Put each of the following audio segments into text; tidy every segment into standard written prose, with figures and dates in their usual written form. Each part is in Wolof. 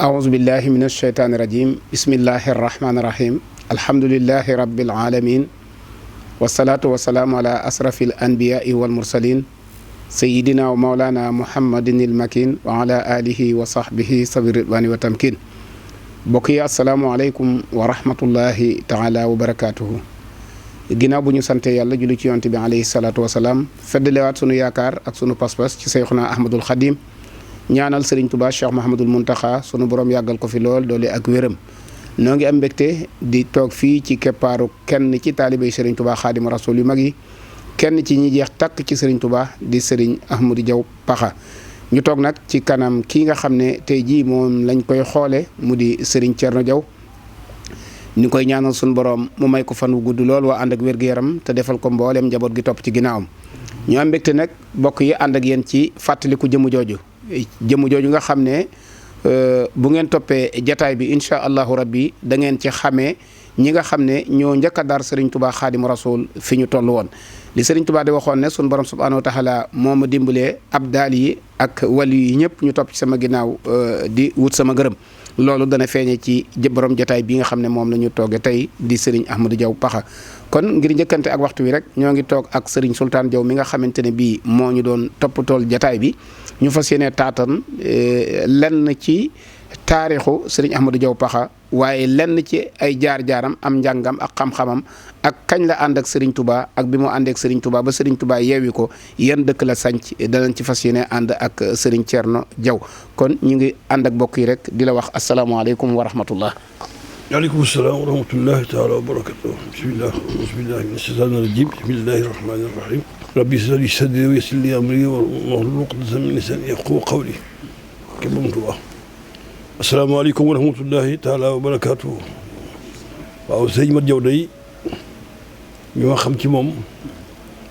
أعوذ بالله من الشيطان الرجيم بسم الله الرحمن الرحيم الحمد لله رب العالمين والصلاة والسلام على أشرف الأنبياء والمرسلين سيدنا ومولانا محمد المكين وعلى آله وصحبه صبر الرضوان والتمكين بقي السلام عليكم ورحمة الله تعالى وبركاته ginnaaw bu ñu sante yàlla julli ci yonent bi alayhi salaatu wasalaam feddalewaat sunu yaakaar ak sunu pas-pas ci Seyxuna Ahmadul Xadim ñaanal Serigne Touba Cheikh Mahamadul Muntaxa sunu borom yàggal ko fi lool doole ak wéram noo ngi am mbégte di toog fii ci keppaaru kenn ci taalibey Serigne Touba Xaadimu Rasuul yu mag yi kenn ci ñi jeex takk ci Serigne Touba di Serigne Ahmadou Diaw Pakha ñu toog nag ci kanam kii nga xam ne tey jii moom lañ koy xoole mu di Serigne Thierno Diaw ni koy ñaanal suñu borom mu may ko fan wu gudd lool waa ànd ak wér-gu-yaram te defal ko mboolem njaboot gi topp ci ginnaawam ñu am mbégte nag bokk yi ànd ak yéen ci fàttaliku jëmu jooju nga xam ne bu ngeen toppee jataay bi incha allahu rabbi da ngeen ci xamee ñi nga xam ne ñoo njëkk a dar Serigne Touba Xaadimu Rasuul fi ñu toll woon li Serigne Touba di waxoon ne suñu borom subhanahu wa taala moo ma dimbalee abdaal yi ak wali yi ñëpp ñu topp ci sama ginnaaw di wut sama gërëm loolu dana feeñee ci borom jotaay bi nga xam ne moom la ñu tooge tey di Serigne Ahmadou Diaw Pakha kon ngir njëkkante ak waxtu wi rek ñoo ngi toog ak Serigne Sultan Diaw mi nga xamante ne bii moo ñu doon toppatool jotaay bi ñu fas yéene taatan lenn ci taarixu Serigne Ahmadou Diaw Pakha waaye lenn ci ay jaar-jaaram am njàngam ak xam-xamam ak kañ la ànd ak Serigne Touba ak bi mu àndee ak Serigne Touba ba Serigne Touba yeewi ko yan dëkk la sanc danañ ci fas yéene ànd ak Serigne Thierno Diaw kon ñu ngi ànd ak mbokk yi rek di la wax asalaamaaleykum wa rahmatullah. waaleykum salaam wa rahmatullahi taala wa barakatuh. bismillah bismillahi mina shaytaani rajim bismillahi rahmani rahim. rabbi ishrah li sadri wa yassir li amri wahlul uqdatan min lisani yafqahu qawli. képpam Touba. asalaamaaleykum wa rahmatullahi taala wa barakatuh. waaw sëñ Mat Diaw day ñu ma xam ci moom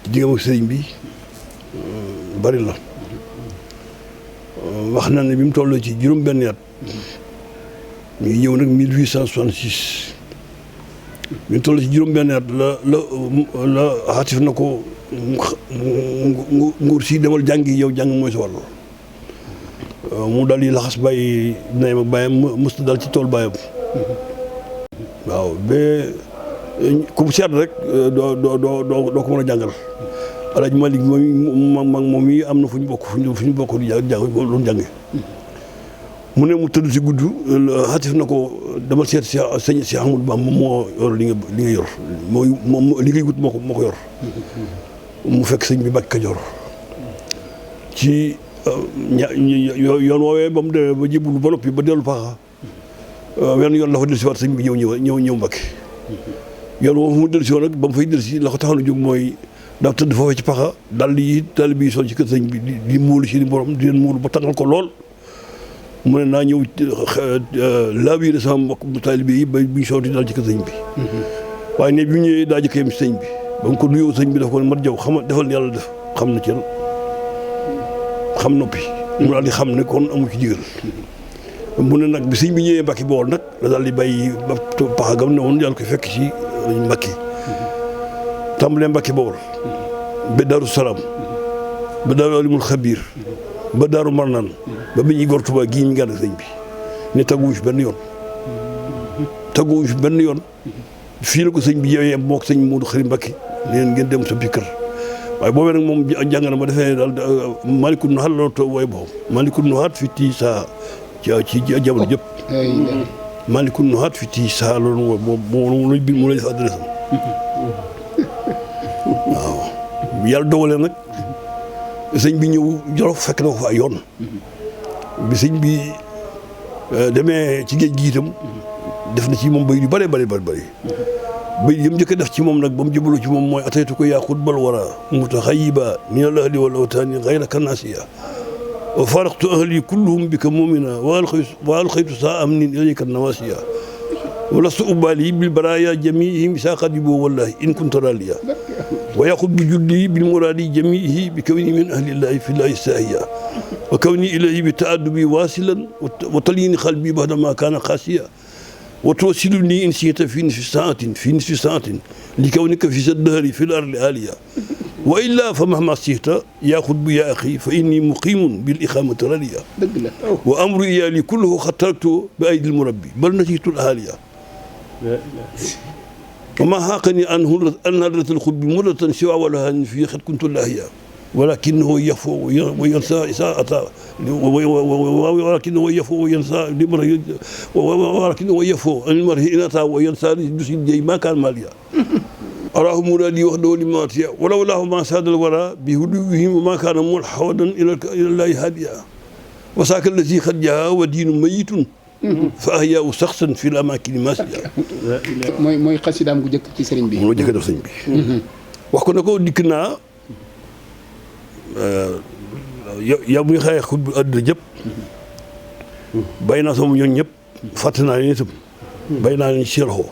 ci diggam ak sëriñ bi bari la wax na ne bi mu toll ci juróom-benn at ñu ngi ñëw nag 1866 bi mu toll ci juróom-benn at la xaatif na ko nguur si demal jàngi yow jàng mooy sa wàll mu dal di laxas bàyyi ndeyam ak bàyyam mësta dal ci tool bàyyam waaw ba ku seet rek doo ko mën a jàngal Alaaji Malik moom yi am na fu ñu bokk di jàng mu ne mu tëdd si gudd xatif na ko dama seet si Ahmadou Bamba moom moo yor li nga yor moom li ngay wut moo ko yor mu fekk sëñ bi Mbàkke Kajoor ci yoon woowee ba mu demee ba jébbalu ba noppi ba dellu Pakha wenn yoon la fa del si waat sëñ bi ñëw Mbàkke yoon woowu mu del si woon nag ba mu fay del si la ko taxaw na jóg mooy daa tëdd foofee ci Pakha dal yi taalibe yi sol ci kër sëñ bi di muulu si borom di leen muulu ba tàngal ko lool mu ne naa ñëw laabiire sama mbokk taalibe yi ba buñ sotti dal ci kër sëñ bi waaye ne bi mu ñëwee daa jëkk yem si sëñ bi ba mu ko nuyoo sëñ bi daf ko ne Mat Diaw defal yàlla def xam na ci xam noppi mu daal di xam ne kon amu ci digal mu ne nag bi sëñ bi ñëwee Mbàkke Bawol nag la daal di bàyyi ba Pakha gam ne woon yàlla koy fekk ci Mbàkke tàmbalee Mbàkke Bawol ba Daaru Salaam ba Daaru Alimul Xabiir ba Daaru Marnaan ba bi ñuy gor Tuubaa gii ñu ngi ànd ak sëñ bi ne tagguwu fi benn yoon fii la ko sëñ bi yewee moo ko sëñ Moodu Xari Mbàkke neen ngeen dem sa biir kër waaye boobee nag moom jàng na ma defee daal Maalikul Nuhaat la to wooye boppam Maalikul Nuhaat fi tii saa ci jamono jëpp Maalikul Nuhaat fi tii saa loolu moo lay def adresse am waaw yàlla dogalee nag sëñ bi ñëw Jolof fekk na ko fa ay yoon bi sëñ bi demee ci géej gi itam def na ci moom bay yu bëree bëri bay yëm njëkk a def ci moom nag ba mu jëbaloo ci moom mooy ataytu ko yaa xutbal wara mutaxayiba min al ahli wal awtaani gayra kanasiya wa faraqtu ahli kulluhum bika mumina wa alxaytu saa amnin ilayka nawasiya ولست أبالي بالبرايا جميعهم ساقد بو والله إن كنت راليا ويأخذ بجلي بالمراد جميعه بكوني من أهل الله في الله الساهية وكوني إليه بتأدبي واصلا وطليني قلبي بعدما كان قاسيا وتوصلني إن شئت في نصف ساعة لكونك في الدهر في الأرض عالية wa illa fa mahma sihta yaa xutbu yaa axi fa inni muqimun bil iqamati radiya dëgg la wa amru iyali kulluhu xat taraktu bi aydil murabbi bal nasitul ahaliya wa ma xaqani an hadratil xutbi mudatan siwa walahan fii xat kuntu lahiya walakinahu yafo wa yansa isa ata walakinahu yafo wa yansa limar walakinahu yafo limar in ata wa yansa dusil jey ma kaan maliya araahu muraadi wahdahu limaatiya walaw lahu ma saadal wara bi huduwihim wa ma kaana mulhawadan ila llahi hadiya wa saaka allazi xad jaa wa diinu mayitun fa ahyaa saxsan fi l amaakini maasiya mooy xasidaam gu jëkk ci sëriñ bi moo jëkk def sëriñ bi wax ko ne ko dikk naa yow muy xëy xut bu àddina jëpp bay naa sama ñoon ñëpp fàtte naa leen itam bay naa leen ci loxo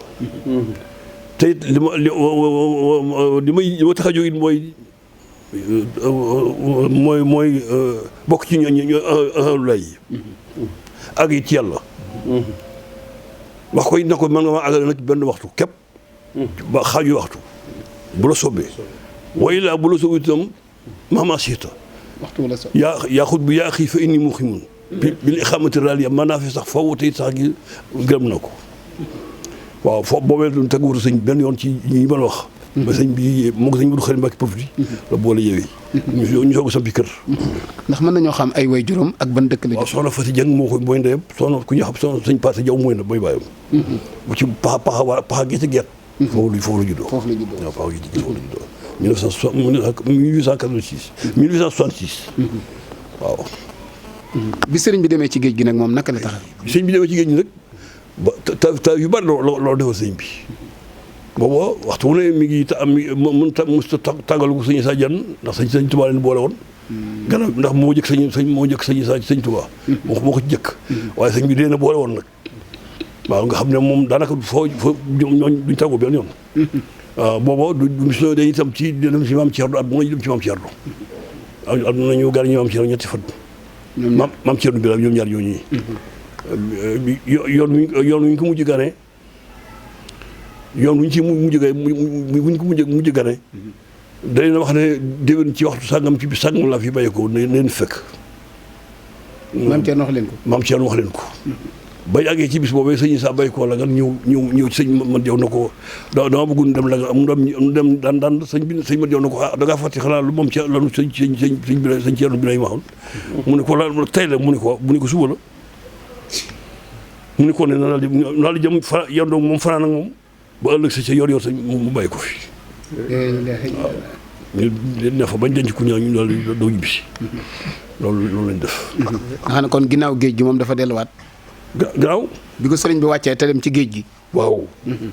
te it li ma tax a jóg it mooy bokk ci ñooñu lay ak it yàlla wax ko it na ko mën nga ma àggale nag ci benn waxtu képp ba xaaju waxtu bu la soobee way laa bu la soobee itam mahma siita waxtu la so yaa xut bi yaa xii fa inni muqimun bil iqaamati raadiya mën naa fi sax foofu te it sax gi gërëm na ko waaw foofu boobee du teguwutu sëñ benn yoon ci ñi ma la wax ba sëñ bi moo ko sëñ Modou Khari Mbacké Pofdy la boole yeewee ñu soog a sampi kër ndax mën nañoo xam ay way juróom ak ban dëkk la waaw soxna Fati Dieng moo koy mooy ndeyam soxna ku ñu xam soxna sëñ Paate Jaw mooy na booy bàyyam bu ci paxa gi ci geet foofu la juddoo foofu la juddoo waaw paxa gi ci geet foofu la juddoo 1886 1866 waaw bi sëriñ bi demee ci géej gi nag moom naka la taxaw sëñ bi demee ci géej gi nag ba ta yu bari loolu defal sëñ bi booba waxtu wu ne mi ngi mën tàggal ko sëñ Issa Diagne ndax sëñ Touba leen boole woon gannaaw ndax moo jëkk sëñ Issa ci sëñ Touba moo ko ci jëkk waaye sëñ bi dee na boole woon nag waaw nga xam ne moom daanaka foo ñooñ duñ tàggoo benn yoon waaw booba du mission dañuy itam ci dem ci maam Thierno at bu nga dem ci maam Thierno am nañu gar ñu maam Thierno ñetti fan maam Thierno bi la ñoom ñaar ñooñu yoon wi ñu ko mujj gane yoon wu ñu ci mujj gane wuñ ko mujj gane dañ wax ne déwén ci waxtu sàngam ci bi sàngam laa fi bàyyi ko leen fekk maam Thierno wax leen ko maam Thierno wax leen ko bañ àggee ci bis boobee sëñ Issa bàyyi ko la nga ñëw ci sëñ man jow na ko dama bëggoon dem la nga mu dem daan sëñ man jow na ko da ngaa fàtte xanaa lu moom ci lanu sëñ Thierno bi lay waxoon mu ne ko la tey la mu ne ko suba la mu ne ko ne na daal di jëm fa yandoo moom fanaan ak moom ba ëllëg sa yor sañ mu bàyyi ko fi waaw ñu ne fa bañ denc ku ñëw ñu daal doo ñibbisi loolu lañ def nga xam ne kon ginnaaw géej gi moom dafa delluwaat gannaaw bi ko sëriñ bi wàccee te dem ci géej gi waaw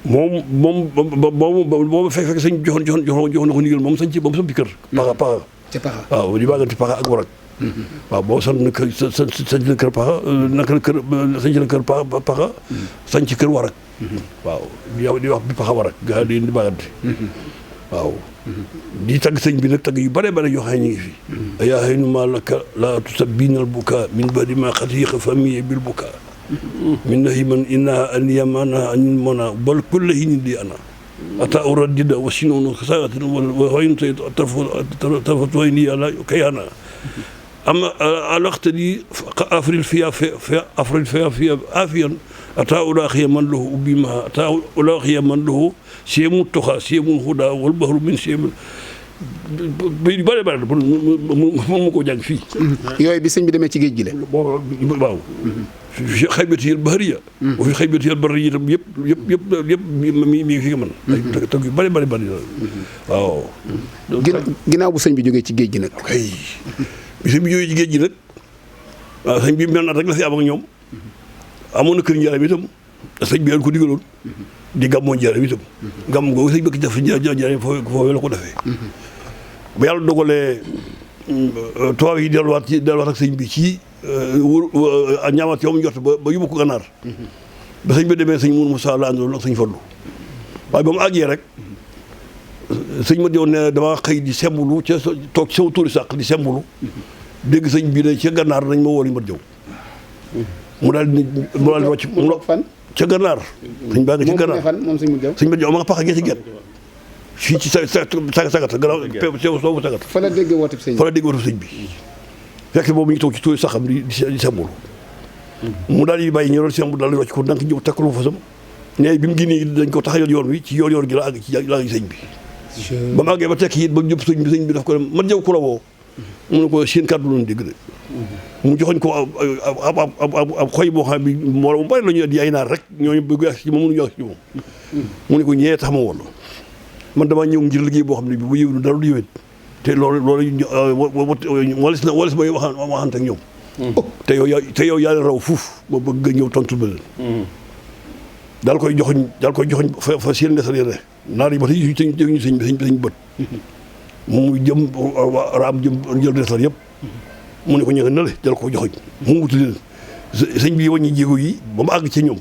moom boobu fekk sëñ joxoon na ko ndigal moom sañ ci moom sampi kër paxa ca paxa waaw di baaganti paxa ak warak waaw boo sañ na kër sañ na kër paxa naka la kër sañ na kër paxa sañ ci kër warak waaw di wax bi paxa warak gaa di baaganti waaw di tagg sëñ bi nag tagg yu bare bare yoo xam ne ñu ngi fi ayaa xëy nu maa laka laa tusabbinal bukaa min badi ma xatiiqa famiye bil bukaa min nahi man innaha aniyamana anin mona bal kulla hinin di ana ata uraddida wa sinonu saatin wa wayn tafatuwayni ala kayana ama alaqtadi afril fiya afiyan ata ulaaxiya man lahu ubbimaha ata ulaaxiya man lahu siyemul toxa siyemul huda wal bahru min siyemul bay bare bare mën ma koo jàng fii yooyu bi sëñ bi demee ci géej gi la waaw fi xaybati yal bahriya wa fi xaybati yal barriya itam yëpp mi ngi fi nga mën tag yu bare bare waaw ginnaaw bu sëñ bi jógee ci géej gi nag kay bi sëñ bi jógee ci géej gi nag waaw sëñ bi mel na rek la fi am ak ñoom amoon na kër njaaram itam sëñ bi ko digaloon di gàmmoo njaaram itam gàmm googu sëñ bëgg def njaaram foofee la ko defee ba yàlla dogalee tubaab yi delluwaat ak sëñ bi ci ñaamaat yow mu jot ba yóbbu ko gànnaar ba sëñ bi demee sëñ Mourou Moussa la àndoon ak sëñ Fallou waaye ba mu àggee rek sëñ ma joon ne dama xëy di sembulu ca toog ci sama tuuri sàq di sembulu dégg sëñ bi ne ca gànnaar nañ ma wooli mat jow mu daal di wàcc fan ca gànnaar sëñ baa nga ci gànnaar moom sëñ mu jaw sëñ mat jow ma nga pax a gee ci get fii ci sagata gannaaw soobu sagata. fa la dégg wooteb sëñ bi fa la dégg wooteb sëñ bi. fekk boobu ñu toog ci tuuti saxam di sambulu. mu daal di bàyyi ñu doon sembu daal di wàcc ko ndànk ñëw takkalu fasam. ne bi mu génnee dañ ko taxajal yoon wi ci yoon gi la àgg ci sëñ bi. ba mu àggee ba tekk it ba jub sëñ bi daf ko man jëw ku la woo. mu ne ko seen kàddu loon dégg de. mu joxoñ ko ab xoy boo xam ne bi mbooloo mu bari la ñu di ay naar rek ñooñu bëgg ak ci moom mënuñu ak ci moom. mu ne ko ñee tax ma woon man damaa ñëw ngir liggéey boo xam ne bi bu yëwnu dara du yëwét te loolu walis may waxante ak ñoom. te yow yaa leen raw fuuf ba bëgg nga ñëw tontu ba leen. daal koy joxoñ fa seen ndesal yéene naar yi ba tey ñu sëñ bët. mu jëm raam jël ndesal yëpp. mu ne ko ñëwee na le jël ko joxoñ mu wutu leen sëñ bi wàññi jéego yi ba mu àgg ci ñoom.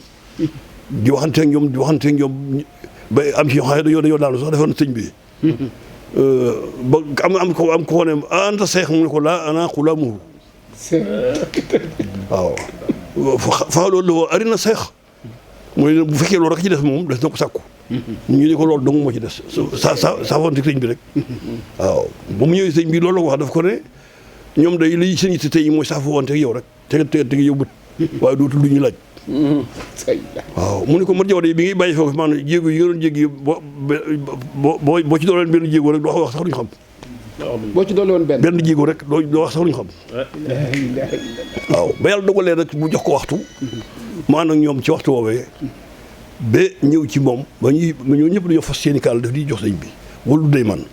di waxanteeg ñoom ba am ci ñoo xam ne dañoo daanu sax defoon sëñ bi. ba am ko ne anta seex mu ne ko laa ana xulaamuhu. waaw. fa loolu la woo ari na seex. mooy bu fekkee loolu rek ci des moom des na ko sàkku. ñu ne ko loolu dong moo ci des saafoonte sëñ bi rek. waaw ba mu ñëwee sëñ bi loolu la ko wax daf ko ne ñoom day liy seen yitte tey mooy saafoonte ak yow rek te nga yow bët. waaye dootul lu ñuy laaj. waaw mu ne ko mat jaw de bi ngay bàyyi foofu maanaam jéego yi nga doon jéggi boo ci doon benn jéego rek doo wax sax lu ñu xam. boo ci doon benn jéego rek doo wax sax lu ñu xam. waaw ba yàlla dogalee nag mu jox ko waxtu. mu ànd ak ñoom ci waxtu woowee. ba ñëw ci moom ba ñoo ñëpp dañoo fas seeni kaal daf di jox sëñ bi wala day man.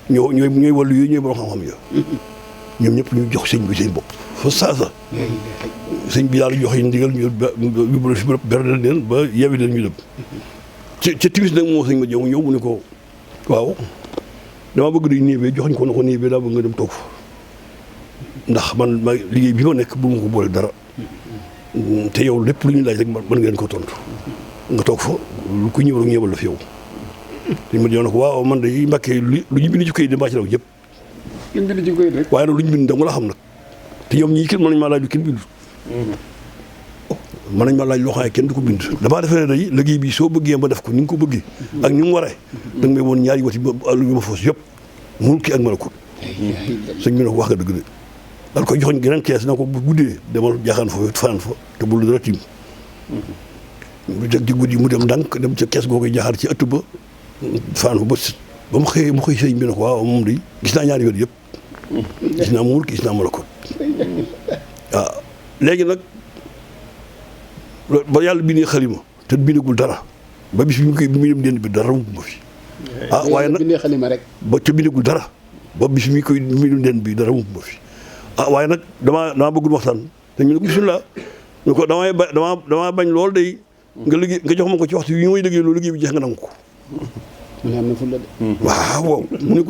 ñooy wàllu yooyu ñooy borom xam-xam ya. ñoom ñëpp ñu jox sëñ bi seen bopp fa saasa. sëñ bi daal di joxe ndigal ñu yóbbu fi berdel leen ba yewi leen ñu dem. ca timis nag moo sëñ ma jow ñëw mu ne ko waaw dama bëgg di néebee joxañ ko na ko néebee daa bëgg nga dem toog fa ndax man ma liggéey bi ma nekk bu ma ko boole dara te yow lépp lu ñu laaj rek mën ngeen ko tontu nga toog fa lu ko ñëw rek ñëwal la fi yow. sëñ ma jow na ko waaw man de Mbàkke lu ñu bind ci kayit de mbaa ci raw yëpp. waaye nag lu ñu bind dama la xam nag te ñoom ñii kenn mën nañu maa laaj lu kenn bindu. mën nañ ma laaj loo xam ne kenn du ko bind damaa defee ne day liggéey bi soo bëggee ma def ko ni nga ko bëggee ak ni mu waree da nga may woon ñaari wati yu ma foos yëpp mulki ak malakut sëñ bi ne ko wax nga dëgg de daal koy joxoñ geneen kees na ko bu guddee demal jaaxaan fa fanaan fa te bul dara tiim mu jeg ci guddi mu dem ndànk dem ca kees googu jaaxaar ci ëtt ba fanaan fa bët ba mu xëy sëñ bi ne ko waaw moom di gis naa ñaari wet yëpp gis naa mulki gis naa malakut waaw léegi nag ba yàlla bindee xalima te bindagul dara ba bis bi muy dem dénd bi dara mu ma fi. waaye nag bindee xalima rek. ba te bindagul dara ba bis mi muy dem dénd bi dara mu ma fi. waaye nag damaa bëggul waxtaan te ñu ne ko bisimilah ñu ko damaa bañ lool day nga liggéey nga jox ma ko ci waxtu yi may liggéey loolu liggéey bi jeex nga nangu ko. mu ne am na fulla de. waaw mu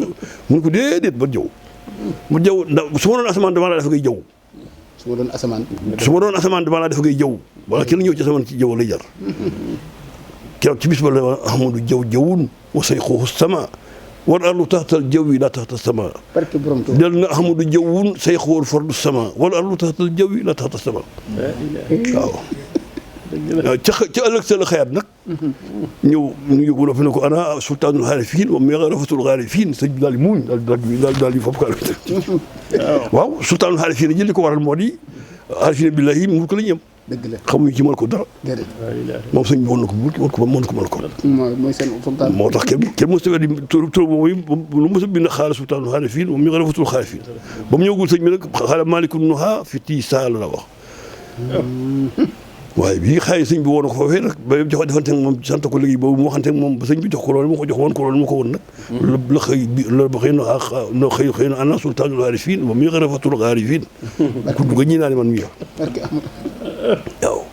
ne ko déedéet ba jaww. ba jaww ndax su ma doon asamaan damaa la def ngay jaww. su ma doon asamaan damaa laa def ngay jaww wala kenn ñëw ci asamaan ci jaww lay jar keroog ci bis ba la Ahmadu jawwun wa sayxuhu sama wal ardu taxtal jawwi laa taxta sama del na Ahmadu jawwun sayxuhu fardu sama wal ardu taxtal jawwi laa taxta sama waaw ca ëllëg sa la xayaat nag ñëw ñu yëgu la fi ne ko ana sultaanul xaarifiin wa meexarafatul xaarifiin sëñ bi daal di muuñ daal di fopp kaal waaw sultaanul xaarifiin jël li ko waral moo di xaarifiin billaahi mulk la ñu am dëgg la xamuñu ci mën ko dara moom sëñ bi woon na ko mulk mën ko mooy seen sultaan moo tax kenn mos a weddi tur boobu lu mos a bind xaala sultaanul xaarifiin wa meexarafatul xaarifiin ba mu ñëwagul sëñ bi nag xaala maalikun nuhaa fi tii saal la wax waaye bii xaay sëñ bi woon ko foofee nag ba jox defante ak moom sant ko liggéey boobu mu waxante ak moom ba sëñ bi jox ko loolu mu ko jox woon ko loolu mu ko woon nag la xëy bi la ba xëy na ana sultaanul xaarifiin moom mi xarafatul xaarifiin ku dugg ñii naa ne man mii waaw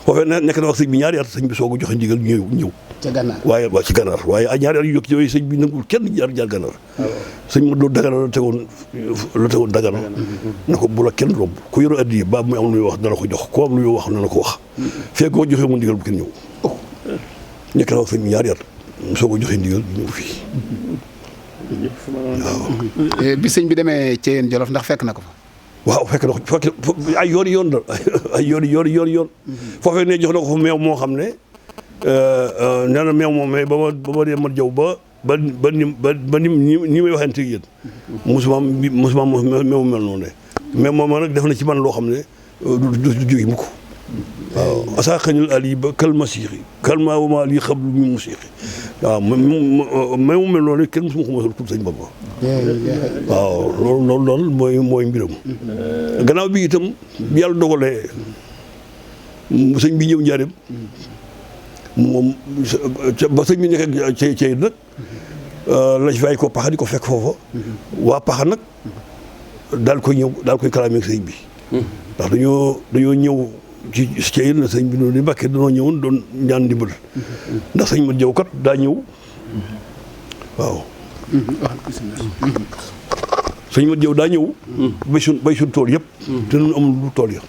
foofee nekk na wax sëñ bi ñaari at sëñ bi soog a joxe ndigal ñëw ca gànnaar waaye waa ci gànnaar waaye ñaari at yu yokk yooyu sëñ bi nangul kenn jaar gànnaar sëñ ma doon dagana la tegoon dagana na ko bu la kenn romb ku yoro addiye ba muy am lu muy wax dana ko jox ku am lu muy wax na ko wax fekk ko joxee mu ndigal bu kenn ñëw nekk na wax sëñ bi ñaari at soo ko joxee ndigal ñëw fii waaw bi sëñ bi demee Thièyène Jolof ndax fekk na ko fa waaw fekk na ko ay yoon la ay yoon foofee ne jox na ko fa meew moo xam ne nee na meew moom mais ba ma dee mat jaw ba ba ni may waxante ak yéen musuma meew mel noonu de mais moom nag def na ci man loo xam ne du jóge mukk waaw asa xañul ali ba kal masiixi kalma wama ali xablu mi musiixi waaw meew mel noonu kenn musuma ko mosal pour sëñ Bamba waaw loolu mooy mbiram gannaaw bi itam bi yàlla dogalee sëñ bi ñëw njaareem moom ba sëñ bi nekk ak cey nag lañ fay ko paxa di ko fekk foofa waa paxa nag daal koy kalaamee ak sëñ bi ndax dañoo ñëw ci cey na sëñ bi noonu di Mbàkke dañoo ñëwoon doon ñaan ndimbal ndax sëñ ma jëw kat daa ñëw waaw sëñ ma jëw daa ñëw bay suñ tool yëpp te ñun amul lu tool ya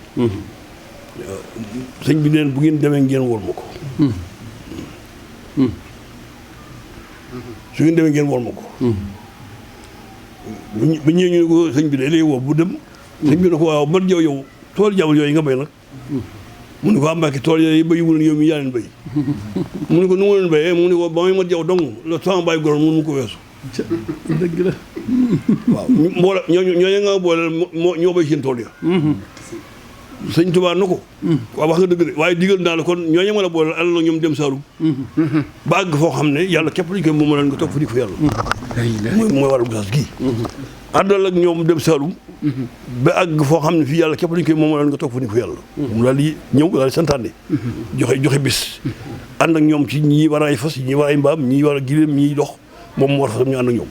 sëñ bi neen bu ngeen demee ngeen wol ma ko su ngeen demee ngeen wol ma ko ba ñëwee ñu ne ko sëñ bi day lay woo bu dem sëñ bi ne ko waaw man yow tool jàmbur yooyu nga béy nag mu ne ko am Mbàkke tool yooyu béy wu leen yow mi yaa leen béy mu ne ko nu mu leen béyee mu ne ko ba may mat yow dong la sama bàyyi goroon mun mu ko weesu dëgg la waaw mboola ñooñu nga boole ñoo béy seen tool ya sëñ Tuubaa na ko waaw wax nga dëgg de waaye digal naa la kon ñooñu ma la boole àll na ñoom dem Saalum ba àgg foo xam ne yàlla képp lañ koy moom leen nga toog fa di fa yàlla mooy waral Gosaas gii àndal ak ñoom dem Saalum ba àgg foo xam ne fii yàlla képp lañ koy moom leen nga toog fa di fa yàlla mu daal di ñëw daal di santaane joxe bis ànd ak ñoom ci ñii war ay fas ñii war ay mbaam ñii war a giléem ñii dox moom mu war fasam ñu ànd ak ñoom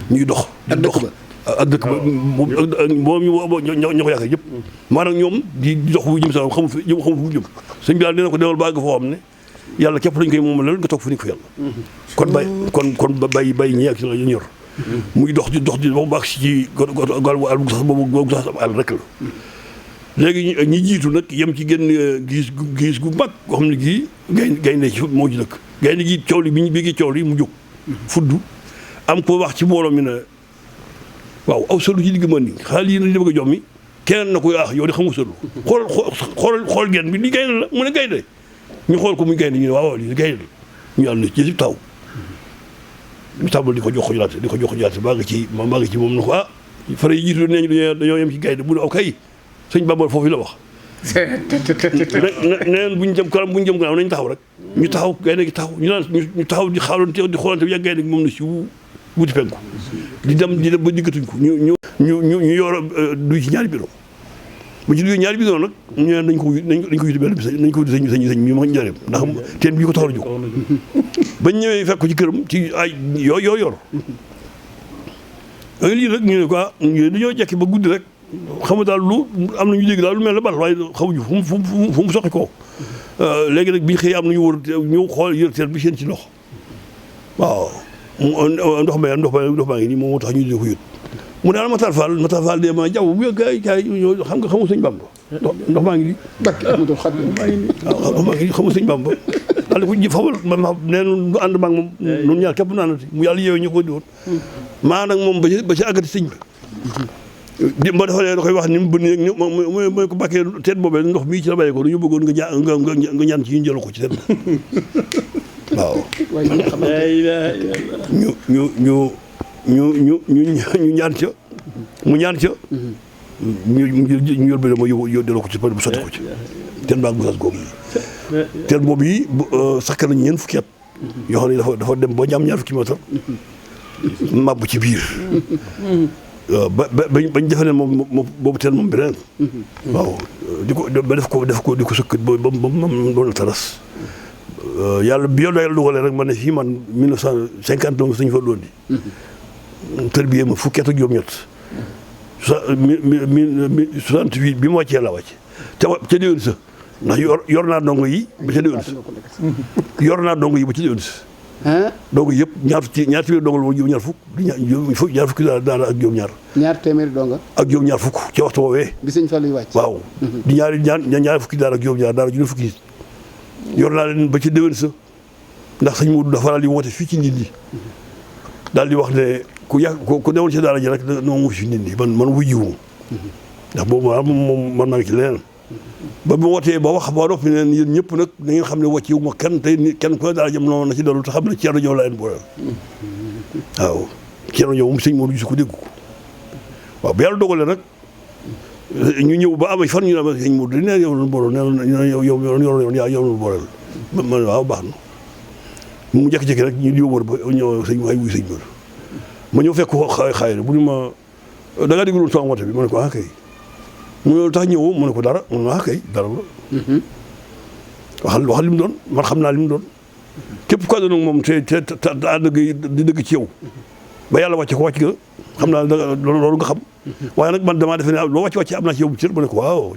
ñuy dox di dox ak dëkk ba moom ñoo ko yaakaar yëpp maanaam ñoom di dox bu jëm sa xamul fu jëm sëñ bi daal nee na ko demal ba àgg foo xam ne yàlla képp lañ koy moom la nga toog fu ni ko yàlla kon bàyyi ñi ak ci la ñu ñor muy dox di ba mu agsi ci gal bu àll sax boobu sax am àll rek la léegi ñi jiitu nag yem ci génn gis gu mag goo xam ne gii gaynde ci moo ci dëkk gaynde gi coow li bi gi coow li mu jóg fudd am ko wax ci mbooloo mi ne waaw aw sëlu ci digg man ni xaalis yi nañ bëgg a jox mi keneen na ko yow di xamu sëlu xool genn bi li gaynde la mu ne gaynde ñu xool ko muy gaynde ñu ne waaw lii gaynde la ñu àll ci si taw ñu tàmbal di ko jox jaate maa ngi ci moom na ko fara yi jiitu nee ñu dañoo yem ci gaynde bu ne aw kay sëñ Bamba foofu la wax neen buñ jëm kanam nañ taxaw rek ñu taxaw gaynde gi taxaw ñu taxaw di xaalante di xoolante bi yàgg gaynde gi moom na si wuti penku di dem ba diggatuñ ko ñu yor duy ci ñaari bidon ba ci duy ñaari bidon nag ñu ne nañ ko yuti benn bis nañ ko wuti sëñ mi ma njëriñ ndax teen bi ko taxaw a jóg bañ ñëwee fekk ko ci këram ci ay yor yooyu lii rek ñu ne quoi dañoo jekki ba guddi rek xamu daal lu am nañu léegi daal lu mel ne bal waaye xamuñu fu mu soqi koo léegi nag biñ xëy am nañu wër ñëw xool yër teen bi seen ci ndox waaw ndox maa ngi nii moom moo tax ñu di ko yët mu daal Matar Fall de ma jaww bu gaay xam nga xamul sëñ Bamba ndox maa ngi nii barke Amadou Khadim waaw ndox maa ngi nii xamul sëñ Bamba daal di ko fabal ma nee nu ànd maag moom nun ñaar képp naanati mu yàlla yeewee ñu ko di woon maa nag moom ba ci àggati sëñ bi ma dafa ne da koy wax ni mu bënn mooy ko bàkkee teen boobee ndox mii ci la bàyyee ko dañu bëggoon nga ñaan ci ñu jël ko ci teen waaw ñu ñaan ca mu ñaan ca ñu yor bi dama yóbbu delloo ko ci bu sotti ko ci teen baa Gosaas googu yi teen boobu yi sakk nañ ñeent fukki at yoo xam ne dafa dem ba ñaam ñaar fukki mètre màbb ci biir bañ defe ne moom boobu teen moom beneen waaw def ko di ko sëkk ba moom doon taras yàlla bi yow yàlla dugalee rek ma ne fii man 1950 la ma sëñ fa doon di tërbiyee ma fukki at ak juróom-ñett 68 bi ma wàccee la wàcc ca déwén sa ndax yor naa dongo yi ba ca déwén sa yor naa dongo yi ba ca déwén sa dongo yëpp ñaar téeméeri dongo la moom ñaar fukk ñaar fukki daara ak juróom-ñaar ñaar téeméeri donga ak juróom-ñaar fukk ca waxtu woowee bi sëñ Fallu wàcc waaw di ñaari fukki daara ak juróom-ñaar daara juróom fukki nit yor naa leen ba ci déwén sa ndax sëñ Moodu dafa daal di woote fii ci nit ñi daal di wax ne ku newoon ci daara ji rek noo mu fi nit ñi man wujjiwu ndax boobu moom man maa ngi ci leneen ba mu wootee ba wax ba noppi ne yéen ñëpp nag da ngeen xam ne wàccewu ma kenn tey kenn ku ne daara jëm noonu na ci dellu te xam ne Ceerno Jaw la leen booleel waaw Thierno ñëw moom sëñ Modou gis ko dégg ko waaw ba yàlla dogalee nag ñu ñëw ba am fan ñu ne ma sëñ Modou dañ ne yow la booleel yow la booleel man waaw baax na mu jékki-jékki rek ñu yóbbu ba ñëw sëñ ay wuy sëñ Modou ma ñëw fekk ko xaay na bu ñu ma da ngaa déglu sama woote bi ma ne ko ah kay mu ne tax ñëwoo ma ne ko dara mu ne ah kay dara la waxal li mu doon man xam naa li mu doon képp ku àndoon ak moom te ànd di dëgg ci yow ba yàlla wàcce ko wàcc nga xam naa loolu nga xam waaye nag man damaa defe ne loo wàcce am naa ci yow bu cër ma ne ko waaw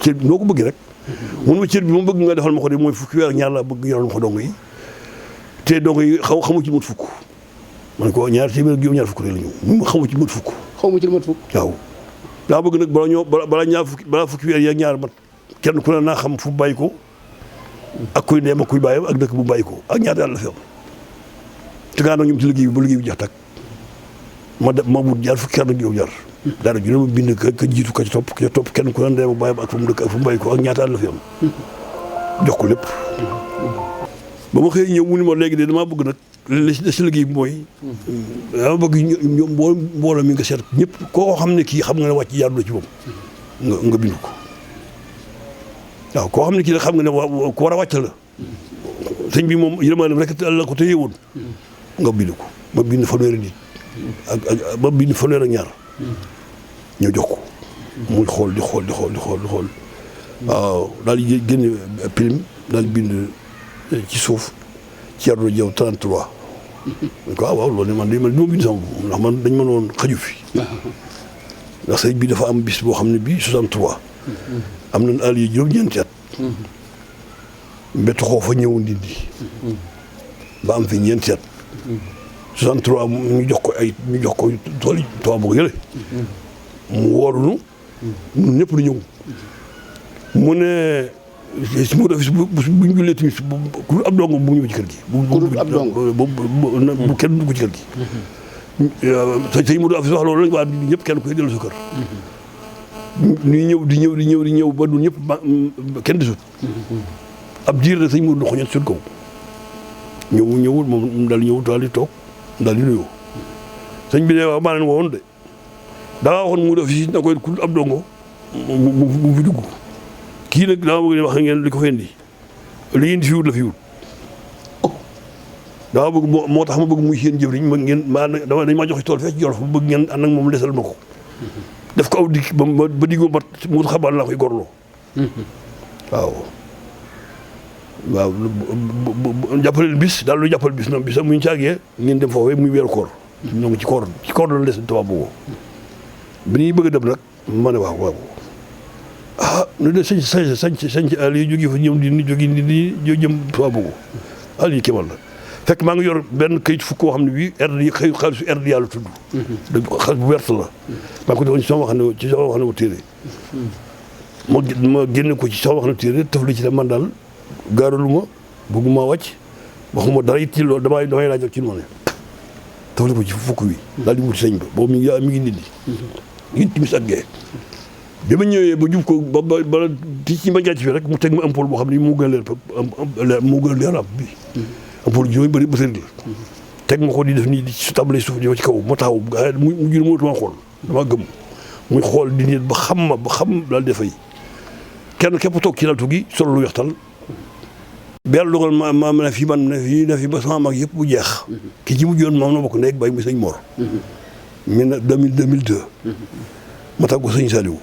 cër noo ko bëgg rek mun ma cër bi moom bëgg nga defal ma ko de mooy fukki weer ak ñaar la bëgg yoral ma ko dong yi te dong yi xamu ci mot fukk ma ne ko ñaar téeméer ak ñaar fukk rek la ñëw mun ma xamu ci mot fukk xamu ci mot fukk waaw daa bëgg nag balaa fukki weer yi ak ñaar mat kenn ku ne naa xam fu bàyyi ko ak kuy ndeem ak kuy bàyyam ak dëkk bu bàyyi ko ak ñaata yàlla la fi am te gaa nag ñoom ci liggéey bi ba liggéey bi jeex tàkk ma wut jaar fukki at ak juróom ñaar daara ju ne ma bind ka jiitu ka ci topp kenn ku ne ndeem ak bàyyam ak fu mu dëkk ak fu mu bàyyi ko ak ñaata yàlla la fi am jox ko lépp ba ma xëy ñëw mu ni ma léegi de damaa bëgg nag li si liggéey bi mooy dama bëgg ñoom mbooloo mi nga seet ñëpp koo xam ne kii xam nga ne wàcc jaarul la ci moom nga bind ko waaw koo xam ne kii nag xam nga ne ku war a wàcc la sëñ bi moom yërmaanam rek la ko téye woon nga bind ko ma bind fanweeri nit ak ma bind fanweer ak ñaar ñu jox ko muy xool di xool waaw daal di génne prime daal di bind ci suuf Thierno Diaw 33 waaw loolu man ma bind sama bopp ndax man dañ ma noon xaju fi ndax sëñ bi dafa am bis boo xam ne bii 63 am nañ àll yi juróom-ñeenti at mbett xoo fa ñëw Ndindi ba am fi ñeenti at 63 ñu jox ko tool yi tool bu yële mu woorunu ñun ñëpp lu ñëw mu ne si mu def bu ñu jullee tamit ku ab dongo bu ñëw ci kër gi bu kenn dugg ci kër gi sëñ Modou Afis wax loolu lañ waa ñëpp kenn koy dellu sa kër ñuy ñëw ba ñun ñëpp kenn desut ab diir rek sëñ Modou xoñet suñ kaw ñëwul moom daal ñëw daal di toog daal di nuyoo sëñ bi ne waaw maa leen woon de daa waxoon Modou Afis na koy ku ab dongo bu fi dugg kii nag dama bëgg ne wax ngeen li ko fendi li ngeen fi wut la fi wut dama bëgg moo tax ma bëgg muy seen jëwriñ ma ngeen dañ maa joxe tool fee ci Jolof ma bëgg ngeen ànd ak moom desal ma ko def ko aw dikk ba diggoo mat mu xabaar laa koy gorloo waaw jàppale bis daal lu jàppal bis noonu bis am muñu caagee ngeen dem foofee muy weeru koor ñoo ngi ci koor la des tubaab boobu bi ñuy bëgg a dem nag ma ne waaw nu de sañ àll yi jógee fa ñëw di jóge di jëm tubaab boobu àll yi kéemal la fekk maa ngi yor benn kayit fukk koo xam ne bii xaalisu RD yàlla tudd xaalis bu wert la maa ngi ko defoon ci sama wax ne téere ma génne ko ci sama wax ne téere taf li ci ne man daal gaaralu ma bëgguma wàcc waxuma dara it ci loolu damay laaj ak ci noonu taf li ko ci fukk wi daal di wuti sëñ ba boobu mi ngi Ndindi ngi timis ak gee bi ma ñëwee ba jub ko ba ci ma jàcc fi rek mu teg ma ampoule boo xam ne moo gën a leer am bi ampoule juróomi bëri bësëri la teg ma ko di def nii di su table suuf di ci kaw ma taxaw mu jur mootuma xool dama gëm muy xool di nit ba xam daal dafay kenn képp toog ci laltu gi solo lu wextal bi yàlla dogal ma ne fi ba sama mag yëpp bu jeex ki ci mujjoon moom na bokk nekk bay mu sëñ Mor 2002 ma tàggu sëñ Saliou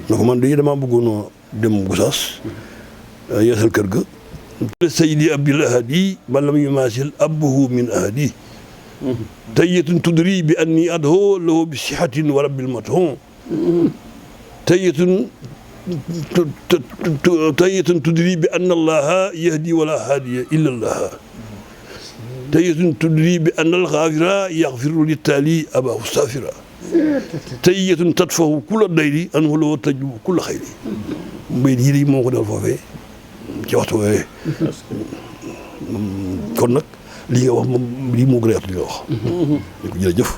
na ko man de damaa bëggoon dem Gosaas yeesal kër ga Seydi Abdul Ahadi man lam yumasil abbuhu min ahadi tayyatun tudri bi anni adho lahu bi sihatin wa rabbil maton tayyatun tudri bi anna allaha yahdi wala hadiya illa allah tayyatun tudri bi anna al-ghafira yaghfiru littali abahu safira tayyatun tatfahu kulla dayri anhu lahu tajbu kulla xayri mbay yi moo ko dal foofee ci waxtu woowee kon nag lii nga wax moom lii moo gën a yaatu li nga wax ñu ko jërëjëf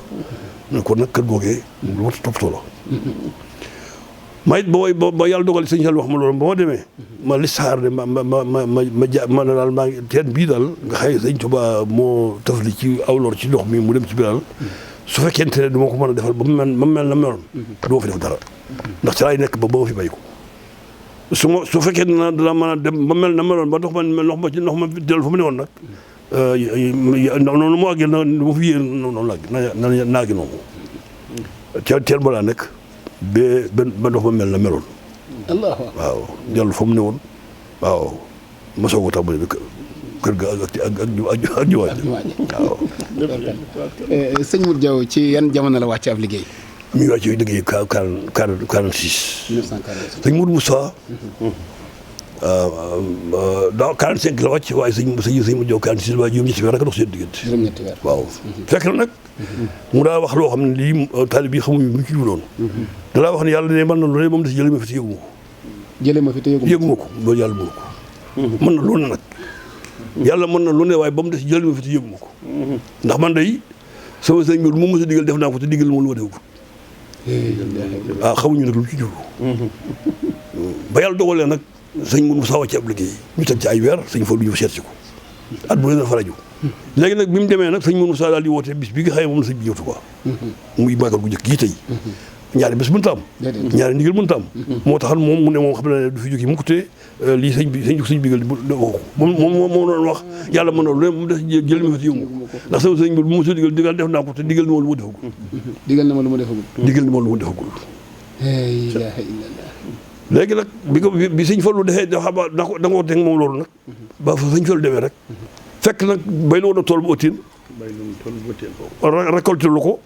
kon nag kër googee lu wat toppatoo la ma it ba yàlla dogal sëñ Sall wax ma loolu ba ma demee ma listaar de ma ne daal maa ngi teen bii daal nga xëy sëñ Tuubaa moo tafli ci awlor ci ndox mi mu dem ci biir daal su fekkente ne dama ko mën a defal ba mu mel na meloon du ma fi def dara ndax ci laay nekk ba ma fi bay ko su fekkee ne dana mën a dem ba mel na meloon ba ndox ma dellu fa mu ne woon nag noonu mu àggee na ma fi yéen noonu naagi noonu teel ba laa nekk ba ndox ma mel na meloon waaw dellu fa mu ne woon waaw ma soog a tàmbali bi kër ga ak jumaa ji waaw. sëñ Modou Diaw ci yan jamono la wàcc ab liggéey. mi ngi wàcc liggéey 46. 1946. sëñ Modou Moussa. dans 45 la wàcc waaye sëñ Modou Diaw 46 waaye juróom-ñetti weer rek dox seen diggante. juróom-ñetti weer waaw. fekk na nag. mu daa wax loo xam ne lii taalib yi xamuñu lu ñu ci wuloon. da daa wax ne yàlla ne mën na lu ne moom des jëlee ma fi te yëgu ma ko. jëlee ma fi te yëgu ma ko loolu yàlla mënu ko. mën na lu ne nag. yàlla mën na lu ne waaye ba mu des jël ma fi te yëgu ma ko ndax man day sama sëñ bi lu ma mës a digal def naa ko te digal ma lu ma defagul xamuñu nag lu ci jublu ba yàlla dogalee nag sëñ mun mu sawa ci ab liggéey ñu teg ci ay weer sëñ fa lu ñu seet si ko at bu leen fa rajo léegi nag bi mu demee nag sëñ mun mu saa daal di woote bis bi nga xëy moom la sëñ bi ñëwtu quoi muy màggal gu njëkk gii tey ñaari bés mënta am ñaari ndigal mënta am moo taxal moom mu ne moom xam ne du fi jóge mu ko tee lii sëñ bi gal moom doon wax yàlla mën na lu ne moom des jël ma fa ci yëngu ndax sama sëñ bi bu ma soo digal def naa ko te digal na ma lu ma defagul digal na ma lu ma defagul ilaha illallah léegi nag bi sëñ Fallu defee da nga ko teg moom loolu nag ba fa sëñ Fallu demee rek fekk nag bay la woon a tool bu ëttin récolté lu ko